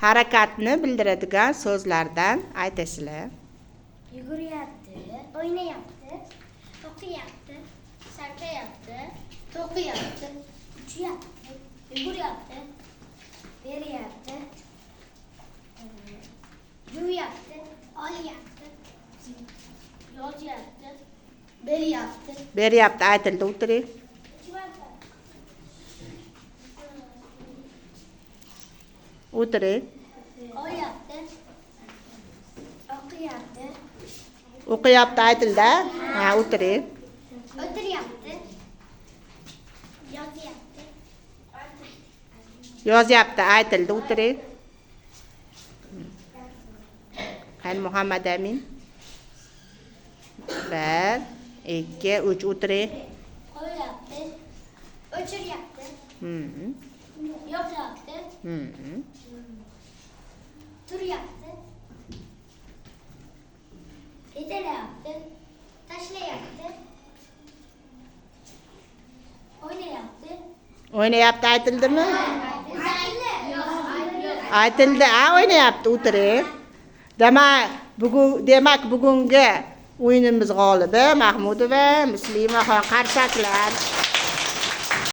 Harakatni bildiradigan so'zlardan aytasizlar. Yuguryapti, o'ynayapti, o'qiyapti, sakrayapti, to'qiyapti, uchyapti, yuguryapti, beryapti, yuvyapti, olyapti, yozyapti, beryapti. Beryapti aytildi, o'tiring. O'tiring. Olyapti, o'qiyapti, O'qiyapti aytildi. Ha, o'tiring. O'tiryapti, yozyapti, Yozyapti aytildi, o'tiring. Qani Muhammad Amin? 1 2 3 o'tiring. Qo'yyapti, o'chiryapti, yoqyapti, turyapti, yetalayapti, tashlayapti, o'ynayapti. O'ynayapti aytildimi? Aytildi, ha, o'ynayapti, o'tiring. Demak, bugungi o'yinimiz g'olibi Mahmudova Muslimaxon. Qarsaklar.